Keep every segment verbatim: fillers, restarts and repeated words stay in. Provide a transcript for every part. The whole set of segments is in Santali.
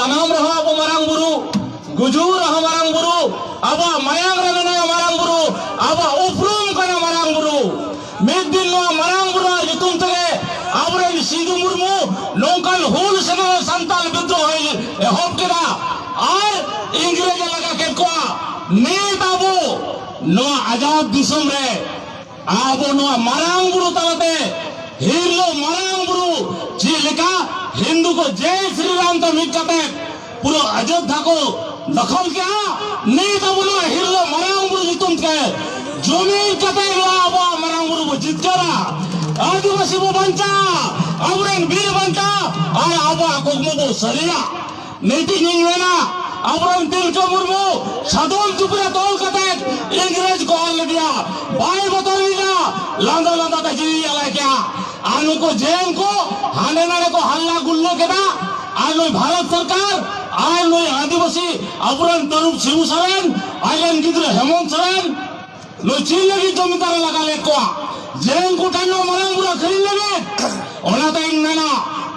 ᱡᱟᱱᱟᱢ ᱨᱮᱦᱚᱸ ᱟᱵᱚ ᱢᱟᱨᱟᱝ ᱵᱩᱨᱩ, ᱜᱩᱡᱩᱜ ᱨᱮᱦᱚᱸ ᱢᱟᱨᱟᱝ ᱵᱩᱨᱩ, ᱟᱵᱚᱣᱟᱜ ᱢᱟᱭᱟᱝ ᱨᱮ ᱢᱮᱱᱟᱭᱟ ᱢᱟᱨᱟᱝ ᱵᱩᱨᱩ, ᱟᱵᱚᱣᱟᱜ ᱩᱯᱨᱩᱢ ᱠᱟᱱᱟ ᱢᱟᱨᱟᱝ ᱵᱩᱨᱩ᱾ ᱢᱤᱫ ᱫᱤᱱ ᱱᱚᱣᱟ ᱢᱟᱨᱟᱝ ᱵᱩᱨᱩᱣᱟᱜ ᱧᱩᱛᱩᱢ ᱛᱮᱜᱮ ᱟᱵᱚᱨᱮᱱ ᱥᱤᱫᱩ ᱢᱩᱨᱢᱩ ᱱᱚᱝᱠᱟᱱ ᱦᱩᱞ ᱥᱮᱱᱟ ᱥᱟᱱᱛᱟᱲ ᱵᱤᱫᱽᱨᱳᱦᱚᱭ ᱮᱦᱚᱵ ᱠᱮᱫᱟ ᱟᱨ ᱤᱝᱨᱮᱡᱽ ᱮ ᱞᱟᱜᱟ ᱠᱮᱫ ᱠᱚᱣᱟ᱾ ᱱᱤᱛ ᱟᱵᱚ ᱱᱚᱣᱟ ᱟᱡᱟᱫ ᱫᱤᱥᱚᱢ ᱨᱮ ᱟᱵᱚ ᱱᱚᱣᱟ ᱢᱟᱨᱟᱝ ᱵᱩᱨᱩ ᱛᱟᱞᱟᱛᱮ ᱦᱤᱨᱞᱟᱹ ᱢᱟᱨᱟᱝ ᱵᱩᱨᱩ ᱪᱮᱫ ᱞᱮᱠᱟ ᱦᱤᱱᱫᱩ ᱠᱚ ᱡᱮᱭ ᱥᱨᱤ ᱨᱟᱢ ᱛᱮ ᱢᱤᱫ ᱠᱟᱛᱮ ᱯᱩᱨᱟᱹ ᱚᱡᱳᱫᱽᱫᱷᱟ ᱠᱚ ᱫᱚᱠᱷᱚᱞ ᱠᱮᱜᱼᱟ, ᱱᱤᱛ ᱟᱵᱚ ᱱᱚᱣᱟ ᱦᱤᱨᱞᱟᱹ ᱢᱟᱨᱟᱝ ᱵᱩᱨᱩ ᱧᱩᱛᱩᱢ ᱛᱮ ᱡᱩᱢᱤᱫ ᱠᱟᱛᱮ ᱱᱚᱣᱟ ᱟᱵᱚᱣᱟᱜ ᱢᱟᱨᱟᱝ ᱵᱩᱨᱩ ᱵᱚ ᱡᱤᱛᱠᱟᱹᱨᱟ᱾ ᱟᱹᱫᱤᱵᱟᱹᱥᱤ ᱵᱚ ᱵᱟᱧᱪᱟᱜᱼᱟ, ᱟᱵᱚᱨᱮᱱ ᱵᱤᱨ ᱵᱟᱧᱪᱟᱜᱼᱟ, ᱟᱨ ᱟᱵᱚᱣᱟᱜ ᱠᱩᱠᱢᱩ ᱵᱚ ᱥᱟᱹᱨᱤᱭᱟ᱾ ᱱᱤᱛ ᱤᱧᱤᱧ ᱢᱮᱱᱟ, ᱟᱵᱚᱨᱮᱱ ᱛᱤᱞᱠᱟᱹ ᱢᱩᱨᱢᱩ ᱥᱟᱫᱚᱢ ᱪᱩᱯᱤ ᱨᱮ ᱛᱚᱞ ᱠᱟᱛᱮ ᱤᱝᱨᱮᱡᱽ ᱠᱚ ᱚᱨ ᱞᱮᱫᱮᱭᱟ, ᱵᱟᱭ ᱵᱚᱛᱚᱨ ᱞᱮᱱᱟ, ᱞᱟᱸᱫᱟ ᱞᱟᱸᱫᱟ ᱛᱮ ᱡᱤᱣᱤ ᱟᱞᱟᱭ ᱠᱮᱜᱼᱟ᱾ ᱟᱨ ᱱᱩᱠᱩ ᱡᱮᱱ ᱠᱚ ᱦᱟᱸᱰᱮ ᱱᱟᱰᱮ ᱠᱚ ᱦᱟᱞᱞᱟ ᱜᱩᱞᱞᱟᱹ ᱠᱮᱫᱟ, ᱟᱨ ᱱᱩᱭ ᱵᱷᱟᱨᱚᱛ ᱥᱚᱨᱠᱟᱨ ᱟᱨ ᱱᱩᱭ ᱟᱹᱫᱤᱵᱟᱹᱥᱤ ᱟᱵᱚᱨᱮᱱ ᱛᱟᱹᱨᱩᱵ ᱥᱤᱵᱩ ᱥᱚᱨᱮᱱ, ᱟᱡᱨᱮᱱ ᱜᱤᱫᱽᱨᱟᱹ ᱦᱮᱢᱚᱱᱛ ᱥᱚᱨᱮᱱ, ᱱᱩᱭ ᱪᱮᱫ ᱞᱟᱹᱜᱤᱫ ᱡᱚᱢᱤᱫᱟᱨ ᱮ ᱞᱟᱜᱟ ᱞᱮᱫ ᱠᱚᱣᱟ? ᱡᱮ ᱩᱱᱠᱩ ᱴᱷᱮᱱ ᱱᱚᱣᱟ ᱢᱟᱨᱟᱝ ᱵᱩᱨᱩ ᱟᱹᱠᱷᱨᱤᱧ ᱞᱟᱹᱜᱤᱫ? ᱚᱱᱟᱛᱮ ᱤᱧ ᱢᱮᱱᱟ,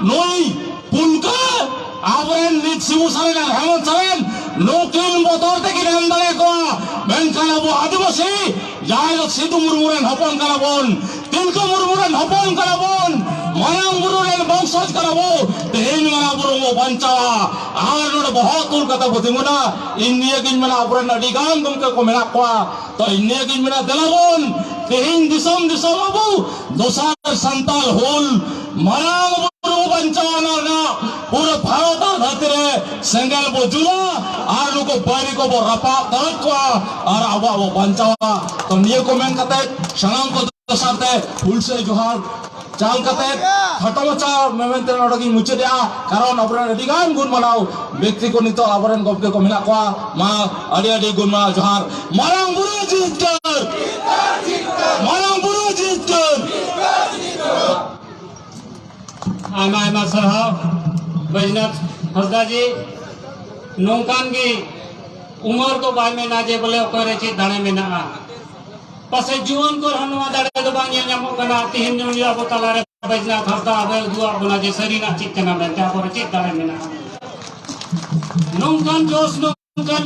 ᱱᱩᱭ ᱯᱩᱱᱠᱟᱹ ᱟᱵᱚᱨᱮᱱ ᱱᱤᱛ ᱥᱤᱵᱩ ᱥᱚᱨᱮᱱ ᱟᱨ ᱦᱮᱢᱚᱱᱛ ᱥᱚᱨᱮᱱ ᱱᱩᱠᱤᱱ ᱵᱚᱛᱚᱨ ᱛᱮᱠᱤᱱ ᱮᱢ ᱫᱟᱲᱮ ᱠᱚᱣᱟ, ᱢᱮᱱᱠᱷᱟᱱ ᱟᱵᱚ ᱟᱹᱫᱤᱵᱟᱹᱥᱤ ᱡᱟᱦᱟᱸᱭ ᱫᱚ ᱥᱤᱫᱩ ᱢᱩᱨᱢᱩ ᱨᱮᱱ ᱦᱚᱯᱚᱱ ᱠᱟᱱᱟ ᱵᱚᱱ, ᱛᱤᱞᱠᱟᱹ ᱢᱩᱨᱢᱩ ᱨᱮᱱ ᱦᱚᱯᱚᱱ ᱠᱟᱱᱟ ᱵᱚᱱ, ᱢᱟᱨᱟᱝ ᱵᱩᱨᱩ ᱨᱮᱱ ᱵᱚᱝᱥᱚᱡᱽ ᱠᱟᱱᱟ ᱵᱚ, ᱛᱮᱦᱮᱧ ᱢᱟᱨᱟᱝ ᱵᱩᱨᱩ ᱵᱚ ᱵᱟᱧᱪᱟᱣᱟ᱾ ᱟᱨ ᱱᱚᱰᱮ ᱵᱚᱦᱚᱜ ᱛᱩᱞ ᱠᱟᱛᱮ ᱵᱚ ᱛᱤᱸᱜᱩᱱᱟ᱾ ᱤᱧ ᱱᱤᱭᱟᱹ ᱜᱤᱧ ᱢᱮᱱᱟ, ᱟᱵᱚᱨᱮᱱ ᱟᱹᱰᱤ ᱜᱟᱱ ᱜᱚᱢᱠᱮ ᱠᱚ ᱢᱮᱱᱟᱜ ᱠᱚᱣᱟ, ᱛᱚ ᱤᱧ ᱱᱤᱭᱟᱹ ᱜᱤᱧ ᱢᱮᱱᱟ, ᱫᱮᱞᱟ ᱵᱚᱱ ᱛᱮᱦᱮᱧ ᱫᱤᱥᱚᱢ ᱫᱤᱥᱚᱢ ᱟᱵᱚ ᱫᱚᱥᱟᱨ ᱥᱟᱱᱛᱟᱲ ᱦᱩᱞ ᱢᱟᱨᱟᱝ ᱵᱩᱨᱩ ᱵᱟᱧᱪᱟᱣ ᱚᱱᱟ ᱨᱮᱱᱟᱜ ᱯᱩᱨᱟᱹ ᱵᱷᱟᱨᱚᱛ ᱟᱨ ᱫᱷᱟᱹᱨᱛᱤ ᱨᱮ ᱥᱮᱸᱜᱮᱞ ᱵᱚ ᱡᱩᱞᱟ ᱟᱨ ᱱᱩᱠᱩ ᱵᱟᱹᱭᱨᱤ ᱠᱚᱵᱚ ᱨᱟᱯᱟᱜ ᱛᱟᱹᱨᱩᱡ ᱠᱚᱣᱟ ᱟᱨ ᱟᱵᱚᱣᱟᱜ ᱵᱚ ᱵᱟᱧᱪᱟᱣᱟ᱾ ᱛᱚ ᱱᱤᱭᱟᱹ ᱠᱚ ᱢᱮᱱ ᱠᱟᱛᱮ ᱥᱟᱱᱟᱢ ᱠᱚ ᱫᱚᱥᱟᱨ ᱛᱮ ᱦᱩᱞᱥᱟᱹᱭ ᱡᱚᱦᱟᱨ ᱪᱟᱞ ᱠᱟᱛᱮ ᱠᱷᱟᱴᱚ ᱢᱟᱪᱷᱟ ᱢᱮᱢᱮᱱ ᱛᱮ ᱱᱚᱰᱮ ᱜᱤᱧ ᱢᱩᱪᱟᱹᱫᱮᱜᱼᱟ, ᱠᱟᱨᱚᱱ ᱟᱵᱚᱨᱮᱱ ᱟᱹᱰᱤ ᱜᱟᱱ ᱜᱩᱱ ᱢᱟᱱᱟᱣ ᱵᱮᱠᱛᱤ ᱠᱚ ᱱᱤᱛᱚᱜ ᱟᱵᱚᱨᱮᱱ ᱜᱚᱢᱠᱮ ᱠᱚ ᱢᱮᱱᱟᱜ ᱠᱚᱣᱟ᱾ ᱢᱟ ᱟᱹᱰᱤ ᱟᱹᱰᱤ ᱜᱩᱱ ᱢᱟᱱᱟᱣ ᱡᱚᱦᱟᱨ᱾ ᱢᱟᱨᱟᱝ ᱵᱩᱨᱩ ᱡᱤᱛᱠᱟᱹᱨ! ᱢᱟᱨᱟᱝ ᱵᱩᱨᱩ ᱡᱤᱛᱠᱟᱹᱨ! ᱟᱭᱢᱟ ᱟᱭᱢᱟ ᱥᱟᱨᱦᱟᱣ ᱵᱟᱹᱡᱽᱱᱟᱛᱷ ᱦᱟᱸᱥᱫᱟ ᱡᱤ᱾ ᱱᱚᱝᱠᱟᱱ ᱜᱮ ᱩᱢᱟᱹᱨ ᱫᱚ ᱵᱟᱭ ᱢᱮᱱᱟ ᱡᱮ ᱵᱚᱞᱮ ᱚᱠᱚᱭ ᱨᱮ ᱪᱮᱫ ᱫᱟᱲᱮ ᱢᱮᱱᱟᱜᱼᱟ᱾ ᱯᱟᱥᱮᱡ ᱡᱩᱣᱟᱹᱱ ᱠᱚ ᱨᱮᱦᱚᱸ ᱱᱚᱣᱟ ᱫᱟᱲᱮ ᱫᱚ ᱵᱟᱝ ᱧᱮᱞ ᱧᱟᱢᱚᱜ ᱠᱟᱱᱟ᱾ ᱛᱮᱦᱮᱧ ᱱᱚᱜᱼᱚᱭ ᱟᱵᱚ ᱛᱟᱞᱟᱨᱮ ᱵᱟᱹᱡᱽᱱᱟᱛᱷ ᱦᱟᱸᱥᱫᱟ ᱟᱵᱚᱭ ᱩᱫᱩᱜ ᱟᱫ ᱵᱚᱱᱟ ᱡᱮ ᱥᱟᱹᱨᱤᱱᱟᱜ ᱪᱮᱫ ᱠᱟᱱᱟ ᱢᱮᱱᱛᱮ, ᱟᱵᱚᱨᱮ ᱪᱮᱫ ᱫᱟᱲᱮ ᱢᱮᱱᱟᱜᱼᱟ᱾ ᱱᱚᱝᱠᱟᱱ ᱡᱳᱥ, ᱱᱚᱝᱠᱟᱱ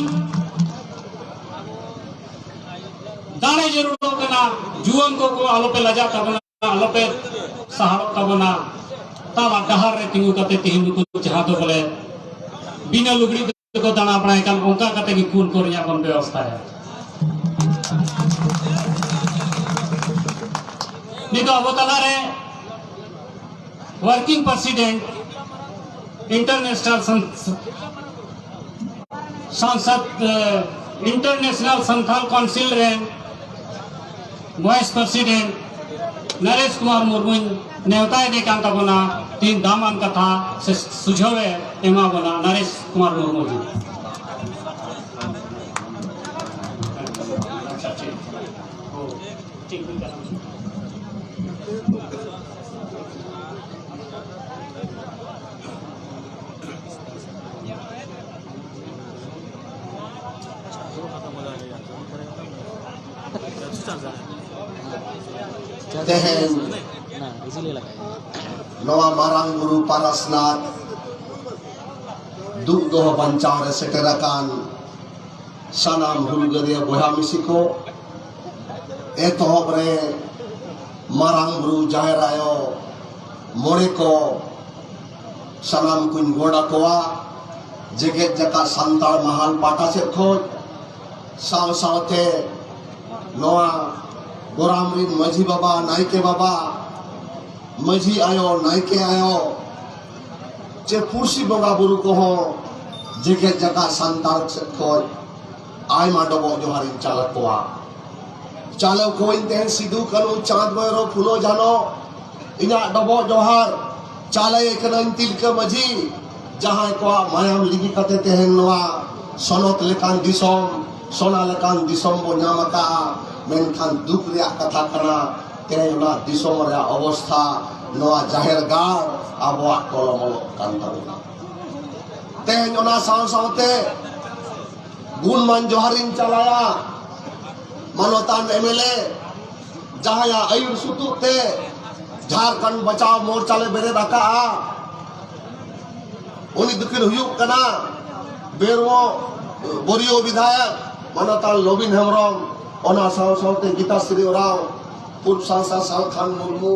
ᱫᱟᱲᱮ ᱡᱟᱹᱨᱩᱲᱚᱜ ᱠᱟᱱᱟ᱾ ᱡᱩᱣᱟᱹᱱ ᱠᱚᱠᱚ ᱟᱞᱚᱯᱮ ᱞᱟᱡᱟᱜ ᱛᱟᱵᱚᱱᱟ, ᱟᱞᱚᱯᱮ ᱥᱟᱦᱟᱲᱚᱜ ᱛᱟᱵᱚᱱᱟ᱾ ᱛᱟᱞᱟ ᱰᱟᱦᱟᱨ ᱨᱮ ᱛᱤᱸᱜᱩ ᱠᱟᱛᱮ ᱛᱮᱦᱮᱧ ᱱᱩᱠᱩ ᱡᱟᱦᱟᱸ ᱫᱚ ᱵᱚᱞᱮ ᱵᱤᱱᱟᱹ ᱞᱩᱜᱽᱲᱤ ᱛᱮᱠᱚ ᱫᱟᱬᱟ ᱵᱟᱲᱟᱭ ᱠᱟᱱ, ᱚᱱᱠᱟ ᱠᱟᱛᱮ ᱜᱮ ᱠᱩᱞ ᱠᱚ ᱨᱮᱭᱟᱜ ᱵᱚᱱ ᱵᱮᱵᱚᱥᱛᱷᱟᱭᱟ᱾ ᱱᱤᱛᱚᱜ ᱟᱵᱚ ᱛᱟᱞᱟᱨᱮ ᱣᱟᱨᱠᱤᱝ ᱯᱨᱮᱥᱤᱰᱮᱱᱴ ᱤᱱᱴᱟᱨᱱᱮᱥᱱᱟᱞ ᱥᱟᱱ-, ᱥᱟᱝᱥᱟᱫ, ᱮ, ᱤᱱᱴᱟᱨᱱᱮᱥᱱᱟᱞ ᱥᱟᱱᱛᱟᱞ ᱠᱟᱣᱩᱱᱥᱤᱞ ᱨᱮᱱ ᱵᱷᱟᱭᱤᱥ ᱯᱨᱮᱥᱤᱰᱮᱱᱴ ᱱᱚᱨᱮᱥ ᱠᱩᱢᱟᱨ ᱢᱩᱨᱢᱩᱧ ᱱᱮᱣᱛᱟᱭᱮᱫᱮ ᱠᱟᱱ ᱛᱟᱵᱚᱱᱟ᱾ ᱛᱤᱱ ᱫᱟᱢᱟᱱ ᱠᱟᱛᱷᱟ ᱥᱮ ᱥᱩᱡᱷᱟᱹᱣᱮ ᱮᱢᱟ ᱵᱚᱱᱟ ᱱᱚᱨᱮᱥ ᱠᱩᱢᱟᱨ ᱢᱩᱨᱢᱩ ᱡᱤ᱾ ᱟᱪᱪᱷᱟ, ᱴᱷᱤᱠ᱾ ᱴᱷᱤᱠ ᱜᱮᱭᱟ᱾ ᱛᱮᱦᱮᱧ ᱱᱚᱣᱟ ᱢᱟᱨᱟᱝ ᱵᱩᱨᱩ ᱯᱟᱨᱟᱥᱱᱟᱛᱷ ᱫᱩᱜ ᱫᱚᱦᱚ ᱵᱟᱧᱪᱟᱣ ᱨᱮ ᱥᱮᱴᱮᱨ ᱟᱠᱟᱱ ᱥᱟᱱᱟᱢ ᱦᱩᱞᱜᱟᱹᱨᱤᱭᱟᱹ ᱵᱚᱭᱦᱟ ᱢᱤᱥᱤ ᱠᱚ, ᱮᱛᱚᱦᱚᱵ ᱨᱮ ᱢᱟᱨᱟᱝ ᱵᱩᱨᱩ, ᱡᱟᱦᱮᱨ ᱟᱭᱳ, ᱢᱚᱬᱮ ᱠᱚ, ᱥᱟᱱᱟᱢ ᱠᱚᱧ ᱜᱚᱰ ᱟᱠᱚᱣᱟ᱾ ᱡᱮᱜᱮᱛ ᱡᱟᱠᱟᱛ ᱥᱟᱱᱛᱟᱲ ᱢᱟᱦᱟᱞ ᱯᱟᱦᱴᱟ ᱥᱮᱫ ᱠᱷᱚᱱ, ᱥᱟᱶ ᱥᱟᱶᱛᱮ ᱱᱚᱣᱟ ᱜᱚᱨᱟᱢ ᱨᱤᱱ ᱢᱟᱹᱡᱷᱤ ᱵᱟᱵᱟ, ᱱᱟᱭᱠᱮ ᱵᱟᱵᱟ, ᱢᱟᱹᱡᱷᱤ ᱟᱭᱳ, ᱱᱟᱭᱠᱮ ᱟᱭᱳ, ᱪᱮ ᱯᱩᱲᱥᱤ ᱵᱚᱸᱜᱟ ᱵᱩᱨᱩ ᱠᱚᱦᱚᱸ ᱡᱮᱜᱮᱛ ᱡᱟᱠᱟᱛ ᱥᱟᱱᱛᱟᱲ ᱥᱮᱫ ᱠᱷᱚᱱ ᱟᱭᱢᱟ ᱰᱚᱵᱚᱜ ᱡᱚᱦᱟᱨᱤᱧ ᱪᱟᱞ ᱟᱠᱚᱣᱟ᱾ ᱪᱟᱞᱟᱣ ᱠᱚᱣᱟᱧ ᱛᱮᱦᱮᱧ ᱥᱤᱫᱩ, ᱠᱟᱹᱱᱦᱩ, ᱪᱟᱸᱫᱽ, ᱵᱷᱟᱭᱨᱚ, ᱯᱷᱩᱞᱳ, ᱡᱷᱟᱱᱚ, ᱤᱧᱟᱹᱜ ᱰᱚᱵᱚᱜ ᱡᱚᱦᱟᱨ᱾ ᱪᱟᱞᱟᱭᱮ ᱠᱟᱹᱱᱟᱹᱧ ᱛᱤᱞᱠᱟᱹ ᱢᱟᱹᱡᱷᱤ, ᱡᱟᱦᱟᱸᱭ ᱠᱚᱣᱟᱜ ᱢᱟᱭᱟᱢ ᱞᱤᱸᱜᱤ ᱠᱟᱛᱮ ᱛᱮᱦᱮᱧ ᱱᱚᱣᱟ ᱥᱚᱱᱚᱛ ᱞᱮᱠᱟᱱ ᱫᱤᱥᱚᱢ, ᱥᱚᱱᱟ ᱞᱮᱠᱟᱱ ᱫᱤᱥᱚᱢ ᱵᱚ ᱧᱟᱢ ᱟᱠᱟᱫᱼᱟ᱾ ᱢᱮᱱᱠᱷᱟᱱ ᱫᱩᱠ ᱨᱮᱭᱟᱜ ᱠᱟᱛᱷᱟ ᱠᱟᱱᱟ, ᱛᱮᱦᱮᱧ ᱚᱱᱟ ᱫᱤᱥᱚᱢ ᱨᱮᱭᱟᱜ ᱚᱵᱚᱥᱛᱷᱟ ᱱᱚᱣᱟ ᱡᱟᱦᱮᱨ ᱜᱟᱲ ᱟᱵᱚᱣᱟᱜ ᱴᱚᱞᱚᱢᱚᱞᱚᱜ ᱠᱟᱱ ᱛᱟᱵᱚᱱᱟ᱾ ᱛᱮᱦᱮᱧ ᱚᱱᱟ ᱥᱟᱶ ᱥᱟᱶᱛᱮ ᱜᱩᱱᱢᱟᱱ ᱡᱚᱦᱟᱨᱤᱧ ᱪᱟᱞᱟᱭᱟ ᱢᱟᱱᱚᱛᱟᱱ ᱮᱢ ᱮᱞ ᱮ, ᱡᱟᱦᱟᱸᱭᱟᱜ ᱟᱹᱭᱩᱨ ᱥᱩᱛᱩᱜ ᱛᱮ ᱡᱷᱟᱲᱠᱷᱚᱸᱰ ᱵᱟᱪᱟᱣ ᱢᱳᱨᱪᱟ ᱞᱮ ᱵᱮᱨᱮᱫ ᱟᱠᱟᱫᱼᱟ᱾ ᱩᱱᱤ ᱫᱚᱠᱤᱱ ᱦᱩᱭᱩᱜ ᱠᱟᱱᱟ ᱵᱮᱨᱣᱚ ᱵᱚᱨᱤᱭᱚ ᱵᱤᱫᱷᱟᱭᱚᱠ ᱢᱟᱱᱚᱛᱟᱱ ᱞᱚᱵᱤᱱ ᱦᱮᱢᱵᱨᱚᱢ, ᱚᱱᱟ ᱥᱟᱶ ᱥᱟᱶᱛᱮ ᱜᱤᱛᱟᱥᱨᱤ ᱳᱨᱟᱣ, ᱯᱩᱨᱵ ᱥᱟᱝᱥᱚᱫ ᱥᱟᱞᱠᱷᱟᱱ ᱢᱩᱨᱢᱩ,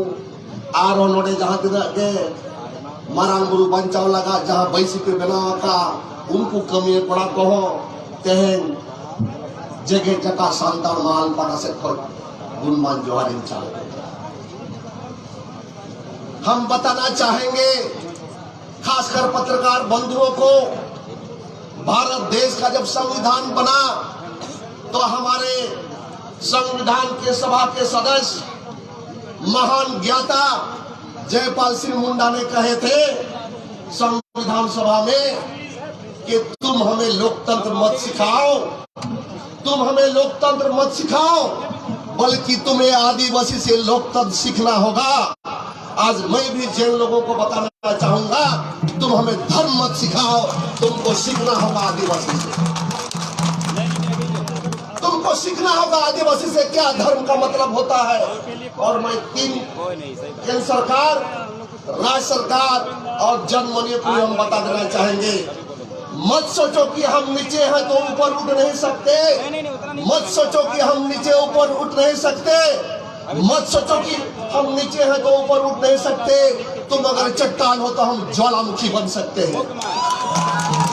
ᱟᱨᱦᱚᱸ ᱱᱚᱰᱮ ᱡᱟᱦᱟᱸ ᱛᱤᱱᱟᱹᱜ ᱜᱮ ᱢᱟᱨᱟᱝ ᱵᱩᱨᱩ ᱵᱟᱧᱪᱟᱣ ᱞᱟᱹᱜᱤᱫ ᱡᱟᱦᱟᱸ ᱵᱟᱹᱭᱥᱤ ᱯᱮ ᱵᱮᱱᱟᱣ ᱟᱠᱟᱫ, ᱩᱱᱠᱩ ᱠᱟᱹᱢᱤᱭᱟᱹ ᱠᱚᱲᱟ ᱠᱚᱦᱚᱸ ᱛᱮᱦᱮᱧ ᱡᱮᱜᱮᱛ ᱡᱟᱠᱟᱛ ᱥᱟᱱᱛᱟᱲ ᱢᱟᱦᱟᱞ ᱯᱟᱦᱴᱟ ᱥᱮᱫ ᱠᱷᱚᱱ ᱜᱩᱱᱢᱟᱱ ᱡᱚᱦᱟᱨ ᱤᱧ ᱪᱟᱞ ᱟᱠᱚ ᱠᱟᱱᱟ᱾ हम बताना चाहेंगे, खासकर पत्रकार बंधुओं को, भारत देश का जब संविधान बना तो हमारे संविधान के सभा के सदस्य महान ज्ञाता जयपाल सिंह मुंडा ने कहे थे संविधान सभा में कि तुम हमें लोकतंत्र मत सिखाओ, तुम हमें लोकतंत्र मत सिखाओ, बल्कि तुम्हें आदिवासी से लोकतंत्र सीखना होगा। आज मैं भी जिन लोगों को बताना चाहूंगा, तुम हमें धर्म मत सिखाओ, तुमको सीखना होगा आदिवासी से। तुमको सीखना होगा आदिवासी से क्या धर्म का मतलब होता है। और मैं तीन, केंद्र सरकार, राज्य सरकार और जनमनीय को हम बता देना चाहेंगे, मत सोचो कि हम नीचे हैं तो ऊपर उठ नहीं सकते। मत सोचो कि हम नीचे ऊपर उठ नहीं सकते। मत सोचो कि हम नीचे हैं तो ऊपर उठ नहीं सकते। तुम अगर चट्टान हो तो हम ज्वालामुखी बन सकते हैं।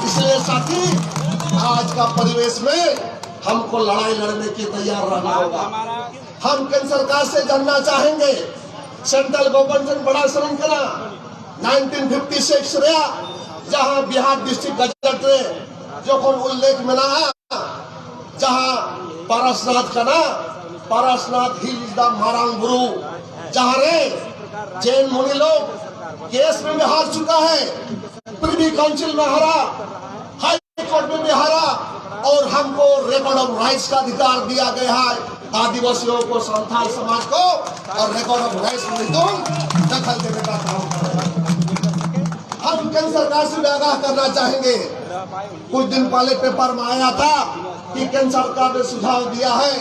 इसलिए साथी, आज का परिवेश में हमको लड़ाई लड़ने के तैयार रहना होगा। हम केंद्र सरकार से जानना चाहेंगे, सेंट्रल गवर्नमेंट से बड़ा ᱥᱮᱨᱮᱧ ᱠᱟᱱᱟ, ᱱᱟᱭᱤᱱᱴᱤᱱ ᱯᱷᱤᱯᱴᱤ ᱥᱤᱠᱥ ᱨᱮᱭᱟᱜ ᱡᱟᱦᱟᱸ ᱵᱤᱦᱟᱨ ᱰᱤᱥᱴᱨᱤᱠᱴ ᱜᱟᱡᱮᱴ ᱨᱮ ᱡᱚᱠᱷᱚᱱ ᱩᱞᱞᱮᱠᱷ ᱢᱮᱱᱟᱜᱼᱟ, ᱡᱟᱦᱟᱸ ᱯᱟᱨᱟᱥᱱᱟᱛᱷ ᱠᱟᱱᱟ, ᱯᱟᱨᱟᱥᱱᱟᱛᱷ ᱦᱤᱞ ᱤᱡ ᱫᱟ ᱢᱟᱨᱟᱝ ᱵᱩᱨᱩ, ᱡᱟᱦᱟᱸ ᱨᱮ ᱡᱮᱱ ᱢᱩᱱᱤ ᱞᱳᱜ ᱠᱮᱥ ᱢᱮ ᱵᱤᱦᱟᱨ ᱪᱩᱠᱟ ᱦᱮ, ᱯᱨᱤᱵᱷᱤ ᱠᱟᱣᱩᱱᱥᱤᱞ ᱢᱮ ᱦᱟᱨᱟ, हाई कोर्ट में भी हारा और हमको रिकॉर्ड ऑफ राइट्स का अधिकार दिया गया है। आदिवासियों को, संथाल समाज को और रिकॉर्ड ऑफ राइट्स में तुम दखल देने का काम कर रहे हो। हम केंद्र सरकार से भी आगाह करना चाहेंगे, कुछ दिन पहले पेपर में आया था कि केंद्र सरकार ने सुझाव दिया है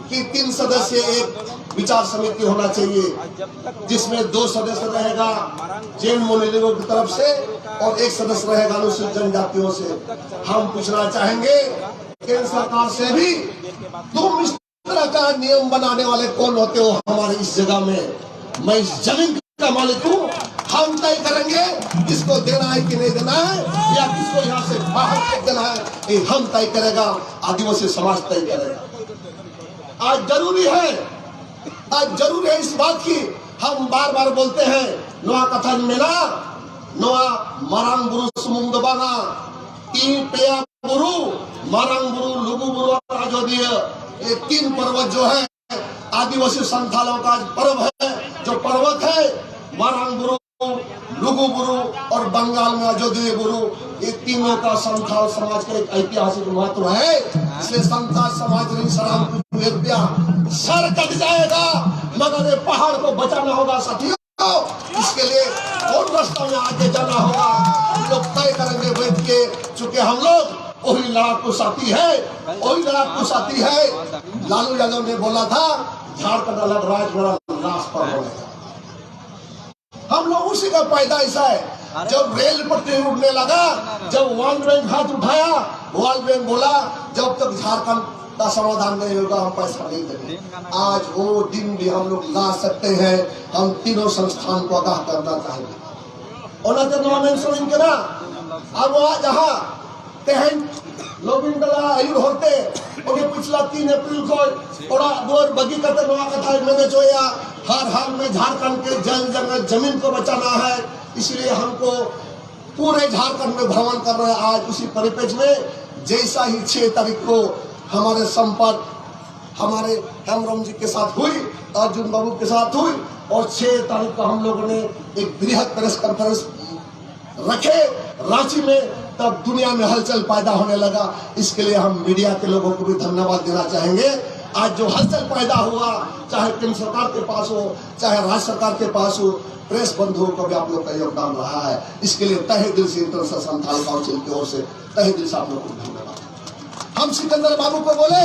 कि तीन सदस्यीय एक विचार समिति होना चाहिए, जिसमें दो सदस्य रहेगा जैन मुनि लोगों की तरफ से और एक सदस्य रहेगा अनुसूचित जनजातियों से। हम पूछना चाहेंगे केंद्र सरकार से भी, तुम इस तरह का नियम बनाने वाले कौन होते हो हमारे इस जगह में? मैं इस जमीन का मालिक हूँ, हम तय करेंगे किसको देना है कि नहीं देना है, या किसको यहाँ से बाहर फेंक देना है, ये हम तय करेगा, आदिवासी समाज तय करेगा। आज जरूरी है, आज जरूरी है इस बात की। हम बार बार बोलते हैं, ᱱᱚᱣᱟ ᱠᱟᱛᱷᱟᱧ ᱢᱮᱱᱟ, ᱱᱚᱣᱟ ᱢᱟᱨᱟᱝ ᱵᱩᱨᱩ ᱥᱩᱢᱩᱝ ᱫᱚ ᱵᱟᱝᱟ, ᱛᱤᱱ ᱯᱮᱭᱟ ᱵᱩᱨᱩ, ᱢᱟᱨᱟᱝ ᱵᱩᱨᱩ, ᱞᱩᱜᱩ ᱵᱩᱨᱩ ᱟᱨ ᱟᱡᱚᱫᱤᱭᱟᱹ, ये तीन पर्वत जो है, आदिवासी संथालों का पर्व है। जो पर्वत है, ᱢᱟᱨᱟᱝ ᱵᱩᱨᱩ, ᱞᱩᱜᱩ ᱵᱩᱨᱩ और बंगाल में अजोदय गुरु, ये तीनों का संथाल समाज का एक ऐतिहासिक महत्व है। इसलिए संथाल समाज ने शराब को विरोध किया। सर कट जाएगा, मगर ये पहाड़ को बचाना होगा साथियों। इसके लिए कौन रास्ता में आगे जाना होगा, हम लोग तय करेंगे बैठ के। चूंकि हम लोग वही लड़ाकू साथी है, वही लड़ाकू साथी है। लालू यादव ने बोला था, झारखंड अलग राज्य बना, राष्ट्र पर बोलेगा। हम लोग उसी का पैदाइश है। जब रेल पटरी उठने लगा, जब वर्ल्ड बैंक हाथ उठाया, वर्ल्ड बैंक बोला, जज़ब तक झारखंड का समाधान नहीं होगा, हम पैसा नहीं देंगे। आज वो दिन भी हम लोग ला सकते हैं। हम तीनों संस्थान को आगाह करना चाहेंगे। ᱚᱱᱟᱛᱮ ᱱᱚᱣᱟ ᱢᱮᱱ ᱥᱟᱱᱟᱧ ᱠᱟᱱᱟ, ᱟᱵᱚᱣᱟᱜ ᱡᱟᱦᱟᱸ ᱛᱮᱦᱮᱧ ᱱᱚᱵᱤᱱ ᱫᱟᱫᱟ ᱟᱹᱭᱩᱨ ᱦᱚᱨᱛᱮ ᱚᱱᱮ ᱯᱤᱪᱷᱞᱟ ᱛᱤᱱ ᱮᱯᱨᱤᱞ ᱠᱷᱚᱱ ᱚᱲᱟᱜ ᱫᱩᱣᱟᱹᱨ ᱵᱟᱹᱜᱤ ᱠᱟᱛᱮ ᱱᱚᱣᱟ ᱠᱟᱛᱷᱟᱭ ᱢᱮᱱ ᱦᱚᱪᱚᱭᱮᱫᱼᱟ, हर हाल में झारखंड के जल जंगल जमीन को बचाना है, इसलिए हमको पूरे झारखंड में भ्रमण कर रहे हैं। आज उसी परिप्रेक्ष्य में जैसा ही छह तारीख को हमारे संपर्क हमारे हेम्ब्रम जी के साथ हुई, अर्जुन बाबू के साथ हुई, और छह तारीख को हम लोगों ने एक बृहद प्रेस कॉन्फ्रेंस रखे रांची में, तब दुनिया में हलचल पैदा होने लगा। इसके लिए हम मीडिया के लोगों को भी धन्यवाद देना चाहेंगे। आज जो हलचल पैदा हुआ, चाहे केंद्र सरकार के पास हो, चाहे राज्य सरकार के पास हो, प्रेस बंधुओं का भी आप लोग का योगदान रहा है। इसके लिए तहे दिल से इंटरनेशनल संथाल काउंसिल की ओर से तहे दिल से आप लोग को धन्यवाद। हम सिकंदर बाबू को बोले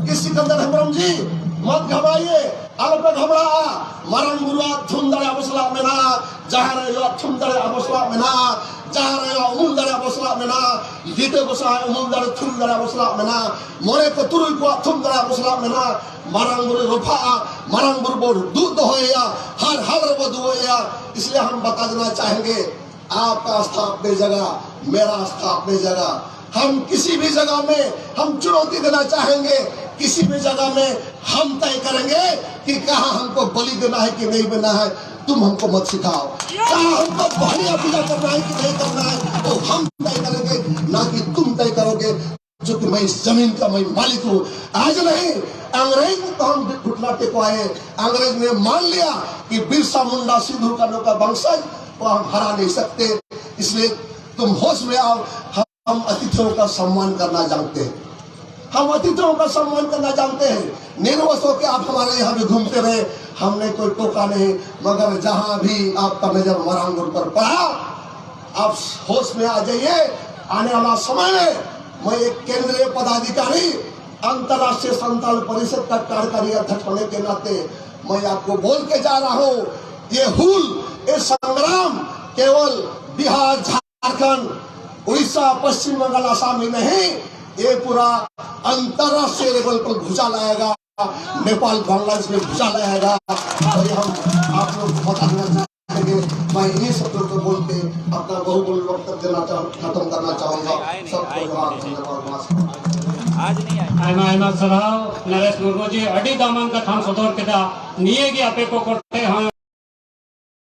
कि सिकंदर हेम्ब्रम जी, ᱢᱚᱛ ᱜᱷᱟᱵᱲᱟᱭᱮ, ᱟᱞᱚᱯᱮ ᱜᱷᱟᱵᱲᱟᱜᱼᱟ᱾ ᱢᱟᱨᱟᱝ ᱵᱩᱨᱩᱣᱟᱜ ᱛᱷᱩᱢ ᱫᱟᱲᱮ ᱟᱵᱚ ᱥᱟᱞᱟᱜ ᱢᱮᱱᱟᱜᱼᱟ, ᱡᱟᱦᱮᱨ ᱟᱭᱳᱣᱟᱜ ᱛᱷᱩᱢ ᱫᱟᱲᱮ ᱟᱵᱚ ᱥᱟᱞᱟᱜ ᱢᱮᱱᱟᱜᱼᱟ, ᱡᱟᱦᱮᱨ ᱟᱭᱳᱣᱟᱜ ᱩᱢᱩᱞ ᱫᱟᱲᱮ ᱟᱵᱚ ᱥᱟᱞᱟᱜ ᱢᱮᱱᱟᱜᱼᱟ, ᱞᱤᱴᱟᱹ ᱜᱚᱸᱥᱟᱭ ᱩᱢᱩᱞ ᱫᱟᱲᱮ ᱛᱷᱩᱢ ᱫᱟᱲᱮ ᱟᱵᱚ ᱥᱟᱞᱟᱜ ᱢᱮᱱᱟᱜᱼᱟ, ᱢᱚᱬᱮ ᱠᱚ ᱛᱩᱨᱩᱭ ᱠᱚᱣᱟᱜ ᱛᱷᱩᱢ ᱫᱟᱲᱮ ᱟᱵᱚ ᱥᱟᱞᱟᱜ ᱢᱮᱱᱟᱜᱼᱟ᱾ ᱢᱟᱨᱟᱝ ᱵᱩᱨᱩ ᱨᱚᱯᱷᱟᱜᱼᱟ, ᱢᱟᱨᱟᱝ ᱵᱩᱨᱩ ᱵᱚ ᱫᱩᱜ ᱫᱚᱦᱚᱭᱮᱭᱟ, ᱦᱟᱨ ᱦᱟᱞ ᱨᱮᱵᱚ ᱫᱩᱜ ᱮᱭᱟ᱾ इसलिए हम बता देना चाहेंगे, आपका आस्था अपनी जगह, मेरा आस्था अपनी जगह। हम किसी भी जगह में हम चुनौती देना चाहेंगे, किसी भी जगह में हम तय करेंगे कि कहाँ हमको बलि देना है कि नहीं देना है। तुम हमको मत सिखाओ कहाँ हमको बलिया पूजा करना है कि नहीं करना है, तो हम तय करेंगे, ना कि तुम तय करोगे। जो कि मैं इस जमीन का मैं मालिक हूँ। आज नहीं, अंग्रेज को हम घुटना टेकवाए। अंग्रेज ने मान लिया कि बिरसा मुंडा सिंधु कान्हू का वंशज को हम हरा नहीं सकते। इसलिए तुम होश में आओ। हम अतिथियों का सम्मान करना जानते हैं, हम अतिथियों का सम्मान करना जानते हैं। निर्वस होकर आप हमारे यहाँ भी घूमते रहे, हमने कोई टोका नहीं, मगर जहाँ भी आपका नजर मरांगुर पर पड़ा, आप होश में आ जाइए। आने वाला समय में मैं एक केंद्रीय पदाधिकारी, अंतर्राष्ट्रीय संताल परिषद का कार्यकारी अध्यक्ष होने के नाते मैं आपको बोल के जा रहा हूँ, ये हुल, ये संग्राम केवल बिहार, झारखंड, उड़ीसा, पश्चिम बंगाल, आसाम ही नहीं, ये पूरा अंतर्राष्ट्रीय लेवल पर भूचाल आएगा। नेपाल, बांग्लादेश में भूचाल आएगा। और ये हम आप लोग को बता देना चाहेंगे। मैं इन्हीं शब्दों को बोल के अपना बहुमूल्य वक्तव्य देना चाह, खत्म करना चाहूंगा। सबको जोहार, धन्यवाद, नमस्कार। ᱟᱭᱢᱟ ᱟᱭᱢᱟ ᱥᱟᱨᱦᱟᱣ ᱱᱚᱨᱮᱥ ᱢᱩᱨᱢᱩ ᱡᱤ, ᱟᱹᱰᱤ ᱫᱟᱢᱟᱱ ᱠᱟᱛᱷᱟᱢ ᱥᱚᱫᱚᱨ ᱠᱮᱫᱟ᱾ ᱱᱤᱭᱟᱹ ᱜᱮ ᱟᱯᱮ ᱠᱚ ᱠᱚᱴᱷᱮᱱ ᱦᱚᱸ